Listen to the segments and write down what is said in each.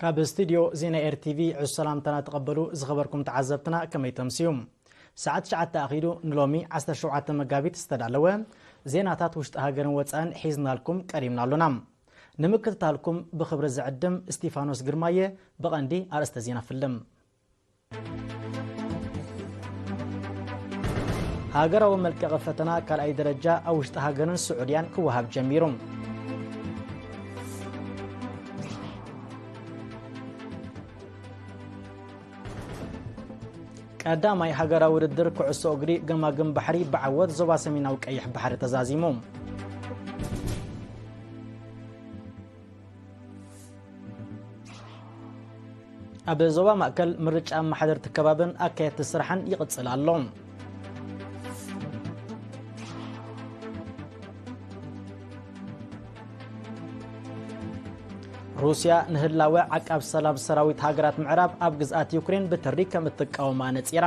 ካብ ስቱድዮ ዜና ኤር ቲ ቪ ዕዙዝ ሰላምታና ተቐበሉ። ዝኸበርኩም ተዓዘብትና፣ ከመይ ተምስዩ? ሰዓት ትሽዓተ ኣኺሉ፣ ንሎሚ ዓሰርተ ሸውዓተ መጋቢት ዝተዳለወ ዜናታት ውሽጢ ሃገርን ወጻእን ሒዝናልኩም ቀሪብና ኣሎና። ንምክትታልኩም ብኽብሪ ዝዕድም እስቲፋኖስ ግርማየ። ብቐንዲ ኣርእስተ ዜና ፍልም። ሃገራዊ መልቀቒ ፈተና ካልኣይ ደረጃ ኣብ ውሽጢ ሃገርን ስዑድያን ክወሃብ ጀሚሩ። ቀዳማይ ሃገራዊ ውድድር ኩዕሶ እግሪ ገማግም ባሕሪ ብዓወት ዞባ ሰሜናዊ ቀይሕ ባሕሪ ተዛዚሙ። ኣብ ዞባ ማእከል ምርጫ ኣመሓደርቲ ከባብን ኣካየድቲ ስራሕን ይቕጽል ኣሎ። ሩስያ ንህላወ ዓቃብ ሰላም ሰራዊት ሃገራት ምዕራብ ኣብ ግዝኣት ዩክሬን ብትሪ ከም እትቃወማ ነጺራ።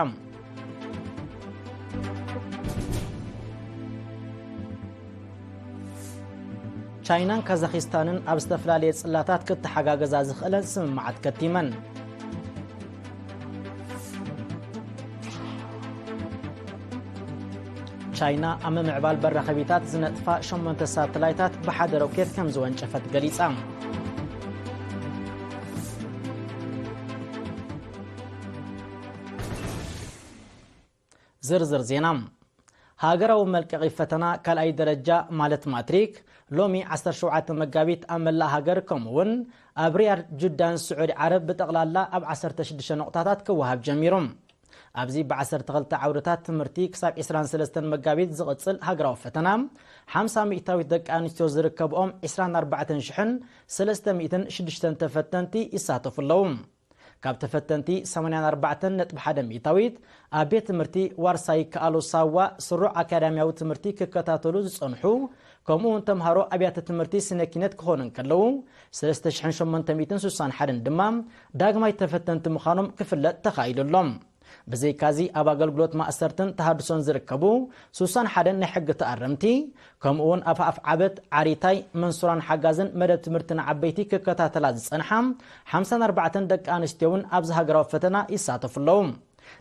ቻይናን ካዛኺስታንን ኣብ ዝተፈላለየ ጽላታት ክተሓጋገዛ ዝኽእለን ስምምዓት ከቲመን። ቻይና ኣብ ምምዕባል በራኸቢታት ዝነጥፋ ሸሞንተ ሳተላይታት ብሓደ ሮኬት ከም ዝወንጨፈት ገሊጻ። ዝርዝር ዜና። ሃገራዊ መልቀቒ ፈተና ካልኣይ ደረጃ ማለት ማትሪክ ሎሚ ዓሰርተ ሸውዓተ መጋቢት ኣብ መላእ ሃገር ከምኡ እውን ኣብ ሪያድ፣ ጁዳን ስዑዲ ዓረብ ብጠቕላላ ኣብ ዓሰርተ ሽዱሽተ ነቑጣታት ክወሃብ ጀሚሩ። ኣብዚ ብዓሰርተ ክልተ ዓውድታት ትምህርቲ ክሳብ ዕስራን ሰለስተን መጋቢት ዝቕጽል ሃገራዊ ፈተና ሓምሳ ሚእታዊት ደቂ ኣንስትዮ ዝርከብኦም ዕስራን ኣርባዕተን ሽሕን ሰለስተ ሚእትን ሽዱሽተን ተፈተንቲ ይሳተፉ ኣለዉ። ካብ ተፈተንቲ ሰማንያን ኣርባዕተን ነጥቢ ሓደ ሚእታዊት ኣብ ቤት ትምህርቲ ዋርሳይ ከኣሎ ሳዋ ስሩዕ ኣካዳሚያዊ ትምህርቲ ክከታተሉ ዝጸንሑ፣ ከምኡ እውን ተምሃሮ ኣብያተ ትምህርቲ ስነ ኪነት ክኾኑ እንከለዉ፣ ሰለስተ ሽሕን ሸሞንተ ሚእትን ስሳን ሓደን ድማ ዳግማይ ተፈተንቲ ምዃኖም ክፍለጥ ተኻኢሉ ኣሎ። ብዘይካዚ ኣብ ኣገልግሎት ማእሰርትን ተሃድሶን ዝርከቡ ስሳን ሓደን ናይ ሕጊ ተኣረምቲ፣ ከምኡ እውን ኣብ ኣፍ ዓበት፣ ዓሪታይ፣ መንሱራን ሓጋዝን መደብ ትምህርቲ ንዓበይቲ ክከታተላ ዝጸንሓ ሓምሳን ኣርባዕተን ደቂ ኣንስትዮ እውን ኣብዚ ሃገራዊ ፈተና ይሳተፉ ኣለዉ።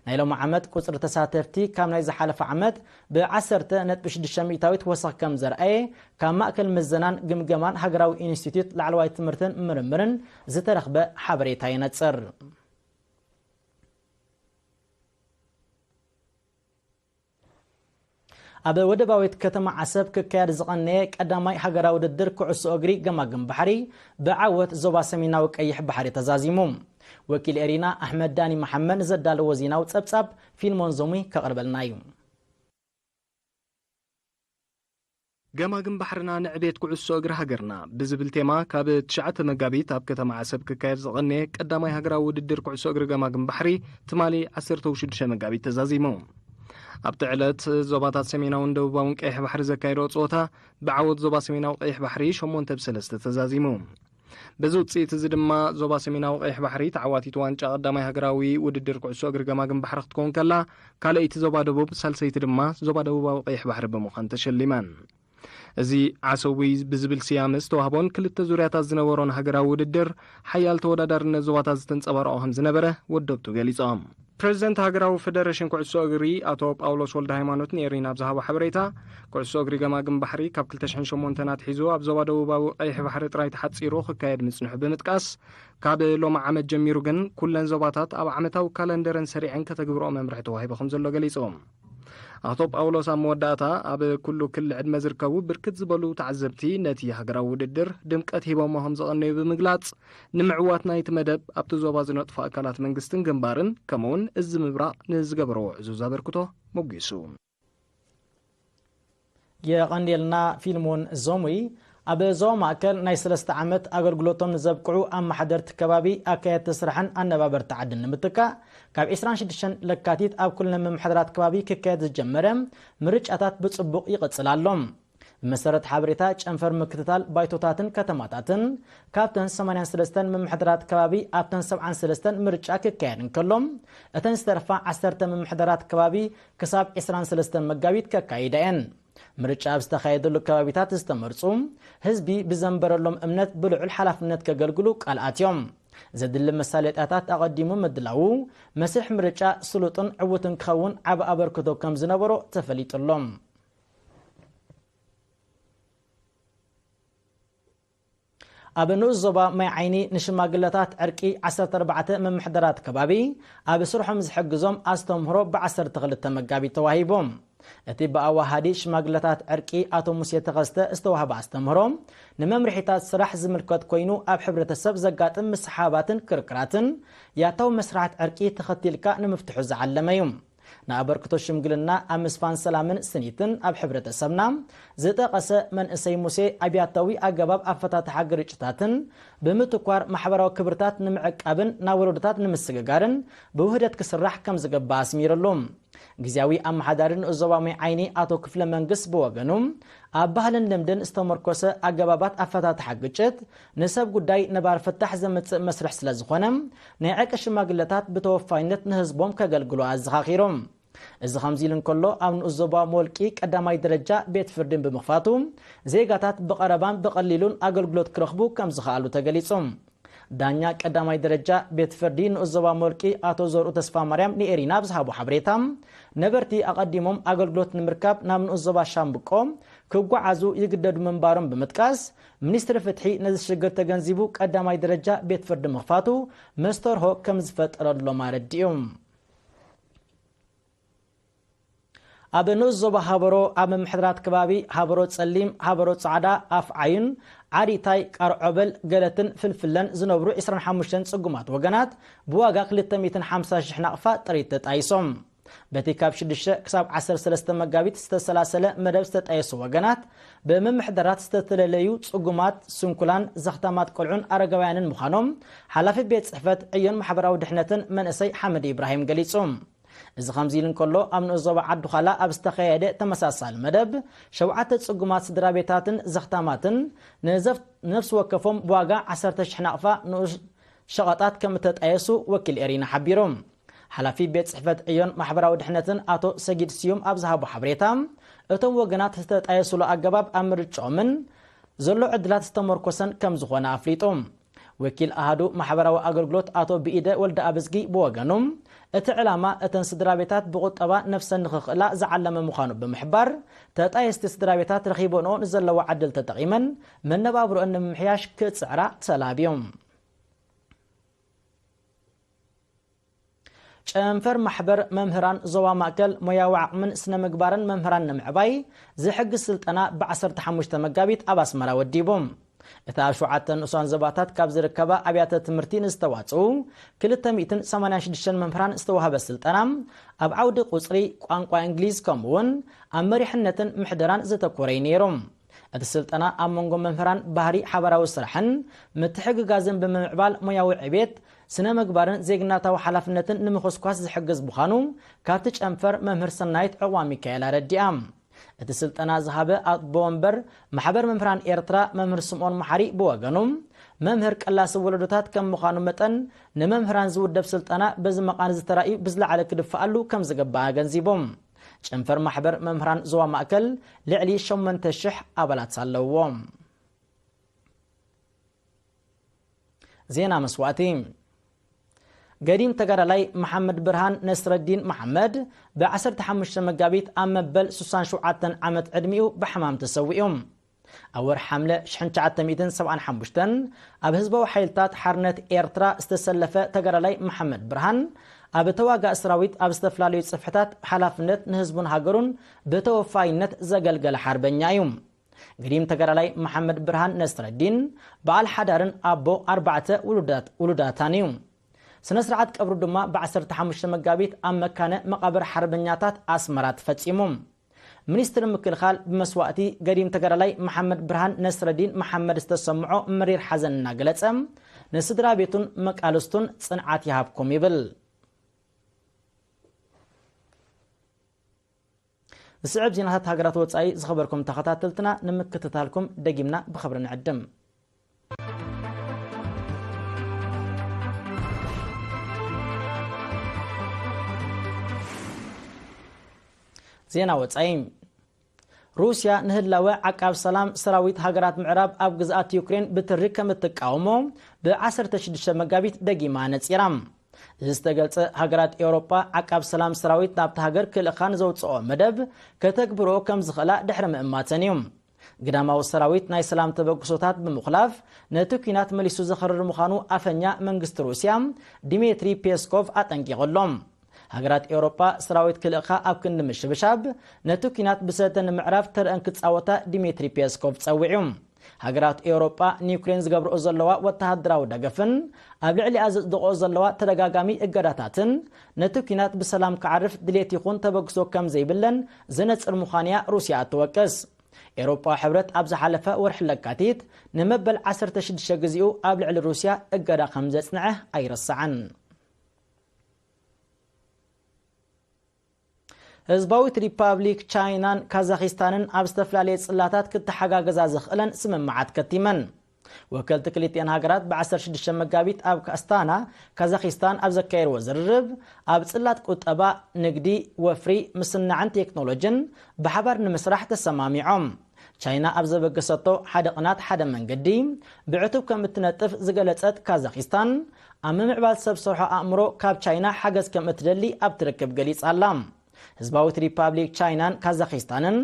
ናይ ሎሚ ዓመት ቁጽሪ ተሳተፍቲ ካብ ናይ ዝሓለፈ ዓመት ብዓሰርተ ነጥቢ ሽዱሽተ ሚእታዊት ወሰኽ ከም ዘርኣየ ካብ ማእከል ምዘናን ግምገማን ሃገራዊ ኢንስቲትዩት ላዕለዋይ ትምህርትን ምርምርን ዝተረኽበ ሓበሬታ የነጽር። ኣብ ወደባዊት ከተማ ዓሰብ ክካየድ ዝቐነየ ቀዳማይ ሃገራዊ ውድድር ኩዕሶ እግሪ ገማግም ባሕሪ ብዓወት ዞባ ሰሜናዊ ቀይሕ ባሕሪ ተዛዚሙ። ወኪል ኤሪና ኣሕመድ ዳኒ መሓመድ ዘዳለዎ ዜናዊ ጸብጻብ ፊልሞን ዞሙይ ከቕርበልና እዩ። ገማግም ባሕርና ንዕቤት ኩዕሶ እግሪ ሃገርና ብዝብል ቴማ ካብ ትሽዓተ መጋቢት ኣብ ከተማ ዓሰብ ክካየድ ዝቐነየ ቀዳማይ ሃገራዊ ውድድር ኩዕሶ እግሪ ገማግም ባሕሪ ትማሊ ዓሰርተ ሽዱሽተ መጋቢት ተዛዚሙ። ኣብቲ ዕለት ዞባታት ሰሜናውን ደቡባውን ቀይሕ ባሕሪ ዘካየዶ ጸወታ ብዓወት ዞባ ሰሜናዊ ቀይሕ ባሕሪ ሸሞንተ ብ ሰለስተ ተዛዚሙ። በዚ ውጽኢት እዚ ድማ ዞባ ሰሜናዊ ቀይሕ ባሕሪ ተዓዋቲት ዋንጫ ቀዳማይ ሃገራዊ ውድድር ኩዕሶ እግሪ ገማግም ባሕሪ ክትከውን ከላ፣ ካልኣይቲ ዞባ ደቡብ፣ ሳልሰይቲ ድማ ዞባ ደቡባዊ ቀይሕ ባሕሪ ብምዃን ተሸሊመን። እዚ ዓሰዊ ብዝብል ስያመ ዝተዋህቦን ክልተ ዙርያታት ዝነበሮን ሃገራዊ ውድድር፣ ሓያል ተወዳዳርነት ዞባታት ዝተንጸባረቖ ከም ዝነበረ ወደብቱ ገሊጾም። ፕሬዚደንት ሃገራዊ ፌደሬሽን ኩዕሶ እግሪ ኣቶ ጳውሎስ ወልደ ሃይማኖት ንኤሪና ኣብ ዝሃቦ ሓበሬታ፣ ኩዕሶ እግሪ ገማግም ባሕሪ ካብ ክልተ ሽሕን ሸሞንተን ኣትሒዙ ኣብ ዞባ ደቡባዊ ቀይሕ ባሕሪ ጥራይ ተሓጺሩ ክካየድ ምጽንሑ ብምጥቃስ፣ ካብ ሎሚ ዓመት ጀሚሩ ግን ኩለን ዞባታት ኣብ ዓመታዊ ካለንደረን ሰሪዐን ከተግብርኦ መምርሒ ተዋሂቡ ከም ዘሎ ገሊጹ። ኣቶ ጳውሎስ ኣብ መወዳእታ፣ ኣብ ኩሉ ክሊ ዕድመ ዝርከቡ ብርክት ዝበሉ ተዓዘብቲ ነቲ ሃገራዊ ውድድር ድምቀት ሂቦሞ ከም ዝቐነዩ ብምግላጽ፣ ንምዕዋት ናይቲ መደብ ኣብቲ ዞባ ዝነጥፉ ኣካላት መንግስትን ግንባርን፣ ከምኡውን እዚ ምብራቕ ንዝገበርዎ ዕዙዝ ኣበርክቶ ሞጒሱ። የቐንየልና ፊልሞን ዞሙይ። ኣብ ዞባ ማእከል ናይ ሰለስተ ዓመት ኣገልግሎቶም ንዘብቅዑ ኣመሓደርቲ ከባቢ ኣካየድቲ ስራሕን ኣነባበርቲ ዓድን ንምትካእ፣ ካብ ዕስራን ሽዱሽተን ለካቲት ኣብ ኩለን መምሓደራት ከባቢ ክካየድ ዝጀመረ ምርጫታት ብጽቡቕ ይቕጽል ኣሎ። ብመሰረት ሓበሬታ ጨንፈር ምክትታል ባይቶታትን ከተማታትን፣ ካብተን ሰማንያን ሰለስተን ምምሕዳራት ከባቢ ኣብተን ሰብዓን ሰለስተን ምርጫ ክካየድ እንከሎ፣ እተን ዝተረፋ ዓሰርተ ምምሕዳራት ከባቢ ክሳብ ዕስራን ሰለስተን መጋቢት ከካይዳ እየን። ምርጫ ኣብ ዝተኻየደሉ ከባቢታት ዝተመርጹ፣ ህዝቢ ብዘንበረሎም እምነት ብልዑል ሓላፍነት ከገልግሉ ቃል ኣትዮም። ዘድሊ መሳለጥያታት ኣቐዲሙ ምድላዉ፣ መስርሕ ምርጫ ስሉጥን ዕዉትን ክኸውን ዓቢ ኣበርክቶ ከም ዝነበሮ ተፈሊጡ ኣሎ። ኣብ ንኡስ ዞባ ማይ ዓይኒ ንሽማግለታት ዕርቂ ዓሰርተ ኣርባዕተ ምምሕዳራት ከባቢ ኣብ ስርሖም ዝሕግዞም ኣስተምህሮ ብ ዓሰርተ ክልተ መጋቢት ተዋሂቡ። እቲ ብኣዋሃዲ ሽማግለታት ዕርቂ ኣቶ ሙሴ ተኸስተ ዝተዋህበ ኣስተምህሮ፣ ንመምርሒታት ስራሕ ዝምልከት ኮይኑ፣ ኣብ ሕብረተሰብ ዘጋጥም ምስሓባትን ክርክራትን ያታዊ መስርሓት ዕርቂ ተኸቲልካ ንምፍትሑ ዝዓለመ እዩ። ንኣበርክቶ ሽምግልና ኣብ ምስፋን ሰላምን ስኒትን ኣብ ሕብረተሰብና ዝጠቐሰ መንእሰይ ሙሴ፣ ኣብ ያታዊ ኣገባብ ኣፈታትሓ ግርጭታትን ብምትኳር ማሕበራዊ ክብርታት ንምዕቃብን ናብ ወለዶታት ንምስግጋርን ብውህደት ክስራሕ ከም ዝግባእ ኣስሚሩሉ። ግዝያዊ ኣመሓዳሪ ንኡስ ዞባ ማይ ዓይኒ ኣቶ ክፍለ መንግስ ብወገኑ፣ ኣብ ባህልን ልምድን ዝተመርኮሰ ኣገባባት ኣፈታትሓ ግጭት፣ ንሰብ ጉዳይ ነባር ፍታሕ ዘምጽእ መስርሕ ስለ ዝኾነ፣ ናይ ዕርቂ ሽማግለታት ብተወፋይነት ንህዝቦም ከገልግሉ ኣዘኻኺሩ። እዚ ከምዚ ኢሉ እንከሎ፣ ኣብ ንኡስ ዞባ ሞልቂ ቀዳማይ ደረጃ ቤት ፍርድን ብምኽፋቱ፣ ዜጋታት ብቐረባን ብቐሊሉን ኣገልግሎት ክረኽቡ ከም ዝኸኣሉ ተገሊጹ። ዳኛ ቀዳማይ ደረጃ ቤት ፍርዲ ንኡስ ዞባ ሞልቂ ኣቶ ዘርኡ ተስፋ ማርያም ንኤሪና ኣብ ዝሃቦ ሓበሬታ፣ ነበርቲ ኣቐዲሞም ኣገልግሎት ንምርካብ ናብ ንኡስ ዞባ ሻምብቆ ክጓዓዙ ይግደዱ ምንባሮም ብምጥቃስ፣ ሚኒስትሪ ፍትሒ ነዚ ሽግር ተገንዚቡ ቀዳማይ ደረጃ ቤት ፍርዲ ምኽፋቱ መስተርሆ ከም ዝፈጠረሎም ኣረዲኡ። ኣብ ንኡስ ዞባ ሃበሮ ኣብ ምምሕዳራት ከባቢ ሃበሮ ጸሊም፣ ሃበሮ ጻዕዳ፣ ኣፍ ዓዩን፣ ዓዲታይ፣ ቃርዖበል፣ ገለትን ፍልፍለን ዝነብሩ ዕስራን ሓሙሽተን ጽጉማት ወገናት ብዋጋ ክልተ ሚእትን ሓምሳ ሽሕ ናቕፋ ጥሪት ተጣይሶም። በቲ ካብ ሽዱሽተ ክሳብ ዓሰርተ ሰለስተ መጋቢት ዝተሰላሰለ መደብ ዝተጣየሱ ወገናት ብምምሕዳራት ዝተተለለዩ ጽጉማት፣ ስንኩላን፣ ዘኽታማት ቆልዑን ኣረጋውያንን ምዃኖም ሓላፊ ቤት ጽሕፈት ዕዮን ማሕበራዊ ድሕነትን መንእሰይ ሓመድ ኢብራሂም ገሊጹ። እዚ ከምዚ ኢሉ እንከሎ፣ ኣብ ንኡስ ዞባ ዓዲ ዃላ ኣብ ዝተኻየደ ተመሳሳሊ መደብ፣ ሸውዓተ ጽጉማት ስድራ ቤታትን ዘኽታማትን ንዘፍ-፣ ነፍሲ ወከፎም ብዋጋ ዓሰርተ ሽሕ ናቕፋ ንኡስ ሸቐጣት ከም እተጣየሱ ወኪል ኤሪና ሓቢሩ። ሓላፊ ቤት ጽሕፈት ዕዮን ማሕበራዊ ድሕነትን ኣቶ ሰጊድ ስዩም ኣብ ዝሃቦ ሓበሬታ፣ እቶም ወገናት ዝተጣየሱሉ ኣገባብ ኣብ ምርጭኦምን ዘሎ ዕድላት ዝተመርኮሰን ከም ዝኾነ ኣፍሊጡ። ወኪል ኣሃዱ ማሕበራዊ ኣገልግሎት ኣቶ ብኢደ ወልደ ኣብዝጊ ብወገኑ፣ እቲ ዕላማ እተን ስድራ ቤታት ብቁጠባ ነፍሰን ንኽኽእላ ዝዓለመ ምዃኑ ብምሕባር፣ ተጣየስቲ ስድራ ቤታት ረኺበንኦ ንዘለዋ ዕድል ተጠቒመን መነባብሮአን ንምምሕያሽ ክጽዕራ ተላብዮም። ጨንፈር ማሕበር መምህራን ዞባ ማእከል ሞያዊ ዓቕምን ስነ ምግባርን መምህራን ንምዕባይ ዝሕግዝ ስልጠና ብ ዓሰርተ ሓሙሽተ መጋቢት ኣብ ኣስመራ ወዲቡ። እቲ ኣብ ሸውዓተ ንኡሳን ዞባታት ካብ ዝርከባ ኣብያተ ትምህርቲ ንዝተዋጽኡ ክልተ ሚእትን ሰማንያን ሽዱሽተን መምህራን ዝተዋህበ ስልጠና፣ ኣብ ዓውዲ ቁጽሪ፣ ቋንቋ እንግሊዝ፣ ከምኡ እውን ኣብ መሪሕነትን ምሕደራን ዘተኮረ እዩ ነይሩ። እቲ ስልጠና ኣብ መንጎ መምህራን ባህሪ ሓባራዊ ስራሕን ምትሕግጋዝን ብምምዕባል ሞያዊ ዕቤት፣ ስነ ምግባርን ዜግነታዊ ሓላፍነትን ንምኹስኳስ ዝሕግዝ ምዃኑ ካብቲ ጨንፈር መምህር ሰናይት ዕቑባ ሚካኤል ኣረዲኣ። እቲ ስልጠና ዝሃበ ኣቦ ወንበር ማሕበር መምህራን ኤርትራ መምህር ስምኦን መሓሪ ብወገኑ፣ መምህር ቀላሲ ወለዶታት ከም ምዃኑ መጠን፣ ንመምህራን ዝውደብ ስልጠና በዚ መቓን ዝተራእዩ ብዝለዓለ ክድፈኣሉ ከም ዝግባእ ኣገንዚቡ። ጨንፈር ማሕበር መምህራን ዞባ ማእከል ልዕሊ ሸሞንተ ሽሕ ኣባላት ኣለውዎ። ዜና መስዋእቲ። ገዲም ተጋዳላይ መሓመድ ብርሃን ነስረዲን መሓመድ ብ ዓሰርተ ሓሙሽተ መጋቢት ኣብ መበል ሱሳን ሸውዓተን ዓመት ዕድሚኡ ብሕማም ተሰዊኡ። ኣብ ወርሒ ሓምለ ሽሕን ትሽዓተ ሚእትን ሰብዓን ሓሙሽተን ኣብ ህዝባዊ ሓይልታት ሓርነት ኤርትራ ዝተሰለፈ ተጋዳላይ መሓመድ ብርሃን፣ ኣብ ተዋጋእ ሰራዊት ኣብ ዝተፈላለዩ ጽፍሕታት ሓላፍነት ንህዝቡን ሃገሩን ብተወፋይነት ዘገልገለ ሓርበኛ እዩ። ገዲም ተጋዳላይ መሓመድ ብርሃን ነስረዲን በዓል ሓዳርን ኣቦ ኣርባዕተ ውሉዳት-፣ ውሉዳታን እዩ። ስነ ስርዓት ቀብሩ ድማ ብ ዓሰርተ ሓሙሽተ መጋቢት ኣብ መካነ መቓብር ሓርበኛታት ኣስመራ ተፈጺሙ። ሚኒስትሪ ምክልኻል ብመስዋእቲ ገዲም ተጋዳላይ መሓመድ ብርሃን ነስረዲን መሓመድ ዝተሰምዖ መሪር ሓዘን እናገለጸ፣ ንስድራ ቤቱን መቃልስቱን ጽንዓት ይሃብኩም ይብል። ዝስዕብ ዜናታት ሃገራት ወጻኢ ዝኸበርኩም ተኸታተልትና ንምክትታልኩም ደጊምና ብኽብሪ ንዕድም። ዜና ወጻኢ። ሩስያ ንህላወ ዓቃብ ሰላም ሰራዊት ሃገራት ምዕራብ ኣብ ግዝኣት ዩክሬን ብትሪ ከም እትቃወሞ ብ ዓሰርተ ሽዱሽተ መጋቢት ደጊማ ነጺራ። እዚ ዝተገልጸ፣ ሃገራት ኤውሮጳ ዓቃብ ሰላም ሰራዊት ናብቲ ሃገር ክልእኻ ንዘውጽኦ መደብ ከተግብሮ ከም ዝኽእላ ድሕሪ ምእማተን እዩ። ግዳማዊ ሰራዊት ናይ ሰላም ተበግሶታት ብምኹላፍ ነቲ ኲናት መሊሱ ዘኸርር ምዃኑ ኣፈኛ መንግስቲ ሩስያ ዲሜትሪ ፔስኮቭ ኣጠንቂቑ ኣሎ። ሃገራት ኤውሮጳ ሰራዊት ክልእኻ ኣብ ክንዲ ምሽብሻብ ነቲ ኲናት ብሰተ ንምዕራፍ ተረአን ክጻወታ ዲሜትሪ ፔስኮቭ ጸዊዑ። ሃገራት ኤውሮጳ ንዩክሬን ዝገብርኦ ዘለዋ ወተሃደራዊ ደገፍን ኣብ ልዕሊኣ ዘጽድቕኦ ዘለዋ ተደጋጋሚ እገዳታትን ነቲ ኲናት ብሰላም ክዓርፍ ድሌት ይኹን ተበግሶ ከም ዘይብለን ዘነጽር ምዃን'ያ ሩስያ እትወቅስ። ኤውሮጳዊ ሕብረት ኣብ ዝሓለፈ ወርሒ ለካቲት ንመበል ዓሰርተ ሽዱሽተ ግዜኡ ኣብ ልዕሊ ሩስያ እገዳ ከም ዘጽንዐ ኣይረስዓን። ህዝባዊት ሪፓብሊክ ቻይናን ካዛኺስታንን ኣብ ዝተፈላለየ ጽላታት ክተሓጋገዛ ዘኽእለን ስምምዓት ከቲመን። ወከልቲ ክልቲኣን ሃገራት ብ ዓሰርተ ሽዱሽተ መጋቢት ኣብ ኣስታና፣ ካዛኺስታን ኣብ ዘካየድዎ ዝርርብ፣ ኣብ ጽላት ቁጠባ፣ ንግዲ፣ ወፍሪ፣ ምስናዕን ቴክኖሎጅን ብሓባር ንምስራሕ ተሰማሚዖም። ቻይና ኣብ ዘበገሰቶ ሓደ ቅናት ሓደ መንገዲ ብዕቱብ ከም እትነጥፍ ዝገለጸት ካዛኺስታን፣ ኣብ ምምዕባል ሰብ ሰርሖ ኣእምሮ ካብ ቻይና ሓገዝ ከም እትደሊ ኣብቲ ርክብ ገሊጻ ኣላ። ህዝባዊት ሪፓብሊክ ቻይናን ካዛኺስታንን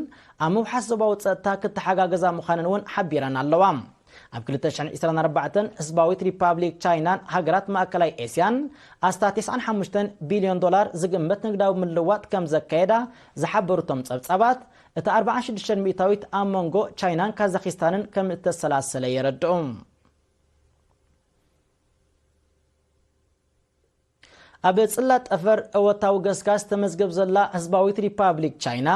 ኣብ ምውሓስ ዞባዊ ጸጥታ ክተሓጋገዛ ምዃነን እውን ሓቢረን ኣለዋ። ኣብ ክልተ ሽሕን ዕስራን ኣርባዕተን ህዝባዊት ሪፓብሊክ ቻይናን ሃገራት ማእከላይ ኤስያን ኣስታት ተስዓን ሓሙሽተን ቢልዮን ዶላር ዝግመት ንግዳዊ ምልውዋጥ ከም ዘካየዳ ዝሓበሩ እቶም ጸብጻባት፣ እቲ ኣርባዓን ሽዱሽተን ሚእታዊት ኣብ መንጎ ቻይናን ካዛኺስታንን ከም እተሰላሰለ የረድኡ። ኣብ ጽላት ጠፈር እወታዊ ገስጋስ ተመዝገብ ዘላ ህዝባዊት ሪፓብሊክ ቻይና፣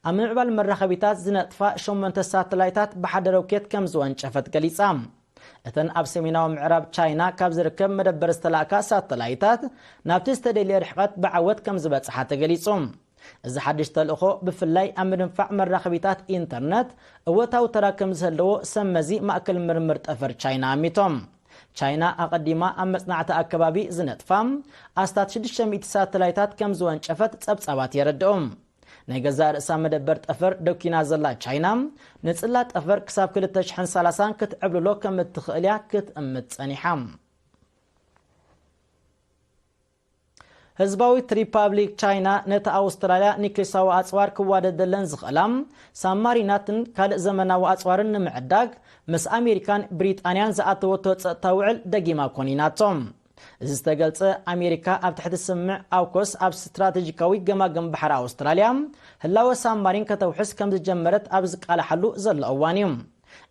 ኣብ ምምዕባል መራኸቢታት ዝነጥፋ ሸሞንተ ሳተላይታት ብሓደ ሮኬት ከም ዝወንጨፈት ገሊጻ። እተን ኣብ ሰሜናዊ ምዕራብ ቻይና ካብ ዝርከብ መደበር ዝተላእካ ሳተላይታት ናብቲ ዝተደልየ ርሕቐት ብዓወት ከም ዝበጽሓ ተገሊጹ። እዚ ሓድሽ ተልእኾ ብፍላይ ኣብ ምድንፋዕ መራኸቢታት ኢንተርነት እወታዊ ተራ ከም ዝህልዎ ሰብ መዚ ማእከል ምርምር ጠፈር ቻይና ኣሚቶም። ቻይና ኣቐዲማ ኣብ መጽናዕቲ ኣከባቢ ዝነጥፋ ኣስታት ሽዱሽተ ሚእቲ ሳተላይታት ከም ዝወንጨፈት ጸብጻባት የረድኡ። ናይ ገዛእ ርእሳ መደበር ጠፈር ደኪና ዘላ ቻይና፣ ንጽላት ጠፈር ክሳብ ክልተ ሽሕን ሰላሳን ክትዕብልሎ ከም እትኽእል እያ ክትእምት ጸኒሓ። ህዝባዊት ሪፓብሊክ ቻይና ነቲ ኣውስትራልያ ኒክሌሳዊ ኣጽዋር ክዋደደለን ዝኽእላ ሳብማሪናትን ካልእ ዘመናዊ ኣጽዋርን ንምዕዳግ ምስ ኣሜሪካን ብሪጣንያን ዝኣተወቶ ጸጥታዊ ውዕል ደጊማ ኮኒናቶ። እዚ ዝተገልጸ፣ ኣሜሪካ ኣብ ትሕቲ ስምምዕ ኣውኮስ ኣብ ስትራቴጂካዊ ገማግም ባሕሪ ኣውስትራልያ ህላወ ሳብማሪን ከተውሕስ ከም ዝጀመረት ኣብ ዝቃላሓሉ ዘሎ እዋን እዩ።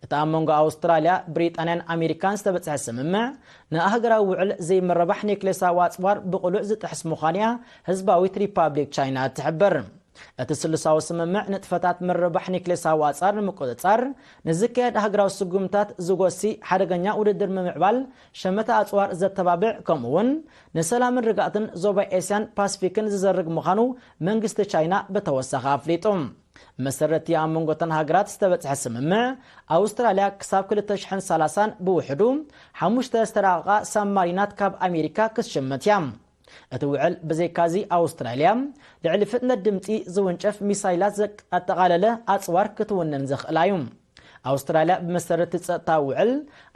እቲ ኣብ መንጎ ኣውስትራልያ፣ ብሪጣንያን ኣሜሪካን ዝተበጽሐ ስምምዕ፣ ንኣህጉራዊ ውዕል ዘይምርባሕ ኒክሌሳዊ ኣጽዋር ብቕሉዕ ዝጥሕስ ምዃኑ እያ ህዝባዊት ሪፓብሊክ ቻይና እትሕብር። እቲ ስሉሳዊ ስምምዕ፣ ንጥፈታት ምርባሕ ኒክሌሳዊ ኣጽዋር ንምቁጽጻር ንዝካየድ ኣህጉራዊ ስጉምታት ዝጎሲ ሓደገኛ ውድድር ምምዕባል ሸመታ ኣጽዋር ዘተባብዕ፣ ከምኡ እውን ንሰላምን ርግኣትን ዞባ ኤስያን ፓስፊክን ዝዘርግ ምዃኑ መንግስቲ ቻይና ብተወሳኺ ኣፍሊጡ። መሰረቲ ኣብ መንጎ እተን ሃገራት ዝተበጽሐ ስምምዕ፣ ኣውስትራልያ ክሳብ ክልተ ሽሕን ሰላሳን ብውሕዱ ሓሙሽተ ዝተራቐቓ ሳብማሪናት ካብ ኣሜሪካ ክትሽምት እያ። እቲ ውዕል ብዘይካዚ ኣውስትራልያ ልዕሊ ፍጥነት ድምጺ ዝውንጨፍ ሚሳይላት ዘጠቓለለ ኣጽዋር ክትውንን ዘኽእላ እዩ። ኣውስትራልያ ብመሰረት እቲ ጸጥታ ውዕል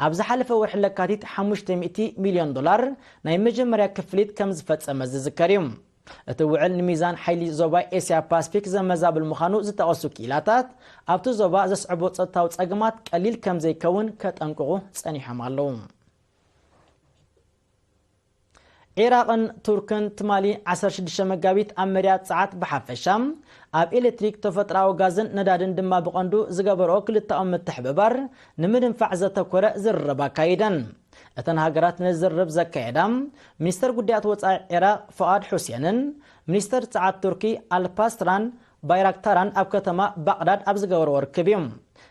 ኣብ ዝሓለፈ ወርሒ ለካቲት ሓሙሽተ ሚእቲ ሚልዮን ዶላር ናይ መጀመርያ ክፍሊት ከም ዝፈጸመ ዝዝከር እዩ። እቲ ውዕል ንሚዛን ሓይሊ ዞባ ኤስያ ፓስፊክ ዘመዛብል ምዃኑ ዝጠቐሱ ክኢላታት፣ ኣብቲ ዞባ ዘስዕቦ ጸጥታዊ ጸገማት ቀሊል ከም ዘይከውን ከጠንቅቑ ጸኒሖም ኣለዉ። ዒራቕን ቱርክን ትማሊ ዓሰርተ ሽዱሽተ መጋቢት ኣብ መድያት ጸዓት ብሓፈሻ፣ ኣብ ኤሌክትሪክ፣ ተፈጥሮኣዊ ጋዝን ነዳድን ድማ ብቐንዱ ዝገበርኦ ክልተኦም ምትሕብባር ንምድንፋዕ ዘተኮረ ዝርርብ ኣካይደን። እተን ሃገራት ነዚ ዝርርብ ዘካየዳ፣ ሚኒስተር ጉዳያት ወጻኢ ዒራቕ ፉኣድ ሑሴንን ሚኒስተር ጸዓት ቱርኪ ኣልፓስትራን ባይራክታራን ኣብ ከተማ ባቕዳድ ኣብ ዝገበርዎ ርክብ እዩ።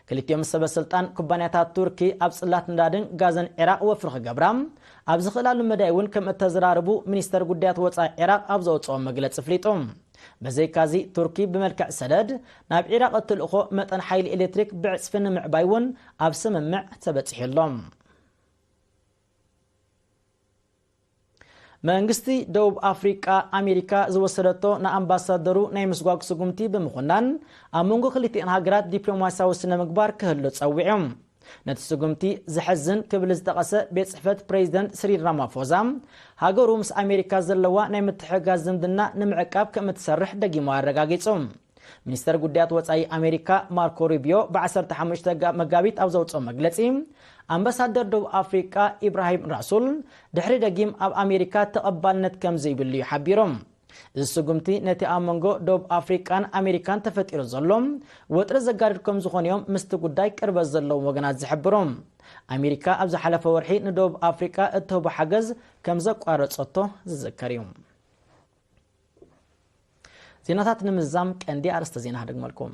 ክልቲኦም ሰበ ስልጣን፣ ኩባንያታት ቱርኪ ኣብ ጽላት ነዳድን ጋዝን ዒራቕ ወፍሪ ክገብራ ኣብ ዝኽእላሉ መዳይ እውን ከም እተዘራርቡ ሚኒስተር ጉዳያት ወጻኢ ዒራቕ ኣብ ዘውጽኦ መግለጺ ኣፍሊጡ። ብዘይካዚ፣ ቱርኪ ብመልክዕ ሰደድ ናብ ዒራቕ እትልእኾ መጠን ሓይሊ ኤሌክትሪክ ብዕጽፊ ንምዕባይ እውን ኣብ ስምምዕ ተበጺሑ ኣሎ። መንግስቲ ደቡብ ኣፍሪቃ ኣሜሪካ ዝወሰደቶ ንኣምባሳደሩ ናይ ምስጓግ ስጉምቲ ብምኹናን፣ ኣብ መንጎ ክልቲኣን ሃገራት ዲፕሎማሲያዊ ስነ ምግባር ክህሉ ጸዊዑ። ነቲ ስጉምቲ ዘሕዝን ክብል ዝጠቐሰ ቤት ጽሕፈት ፕሬዚደንት ስሪል ራማፎዛ፣ ሃገሩ ምስ ኣሜሪካ ዘለዋ ናይ ምትሕግጋዝ ዝምድና ንምዕቃብ ከም እትሰርሕ ደጊሙ ኣረጋጊጹ። ሚኒስተር ጉዳያት ወጻኢ ኣሜሪካ ማርኮ ሩቢዮ ብ15 መጋቢት ኣብ ዘውጽኦ መግለጺ፣ ኣምባሳደር ደቡብ ኣፍሪቃ ኢብራሂም ራሱል ድሕሪ ደጊም ኣብ ኣሜሪካ ተቐባልነት ከም ዘይብሉ እዩ ሓቢሩ። እዚ ስጉምቲ ነቲ ኣብ መንጎ ደቡብ ኣፍሪቃን ኣሜሪካን ተፈጢሩ ዘሎ ወጥሪ ዘጋድድ ከም ዝኾነ እዮም ምስቲ ጉዳይ ቅርበት ዘለዎም ወገናት ዝሕብሩ። ኣሜሪካ ኣብ ዝሓለፈ ወርሒ ንደቡብ ኣፍሪቃ እትህቦ ሓገዝ ከም ዘቋረጸቶ ዝዝከር እዩ። ዜናታት ንምዝዛም ቀንዲ ኣርእስተ ዜና ክደግመልኩም።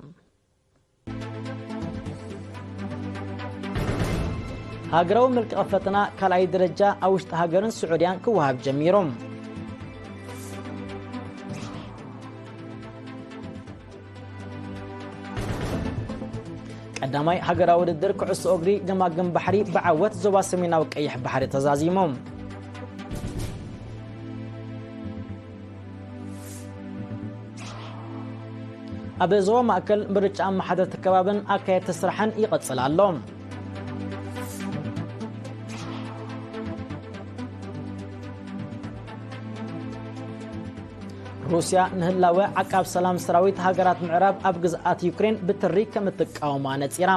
ሃገራዊ መልቀቒ ፈተና ካልኣይ ደረጃ ኣብ ውሽጢ ሃገርን ስዑድያን ክወሃብ ጀሚሩ። ቀዳማይ ሃገራዊ ውድድር ኩዕሶ እግሪ ገማግም ባሕሪ ብዓወት ዞባ ሰሜናዊ ቀይሕ ባሕሪ ተዛዚሙ። ኣብ ዞባ ማእከል ምርጫ ኣመሓደርቲ ከባብን ኣካየድቲ ስራሕን ይቕጽል ኣሎ። ሩስያ ንህላወ ዓቃብ ሰላም ሰራዊት ሃገራት ምዕራብ ኣብ ግዝኣት ዩክሬን ብትሪ ከም እትቃወማ ነጺራ።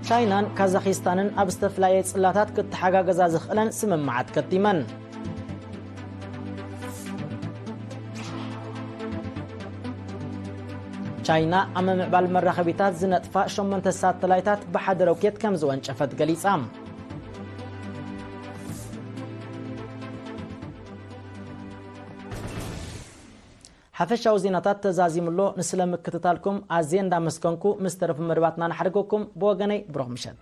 ቻይናን ካዛኺስታንን ኣብ ዝተፈላለየ ጽላታት ክተሓጋገዛ ዝኽእለን ስምምዓት ከቲመን። ቻይና ኣብ ምምዕባል መራኸቢታት ዝነጥፋ ሸሞንተ ሳተላይታት ብሓደ ሮኬት ከም ዝወንጨፈት ገሊጻ። ሓፈሻዊ ዜናታት ተዛዚሙ ኣሎ። ንስለ ምክትታልኩም ኣዝየ እንዳመስገንኩ፣ ምስ ተረፉ መደባትና ንሓድገኩም። ብወገነይ ብሩኽ ምሸት።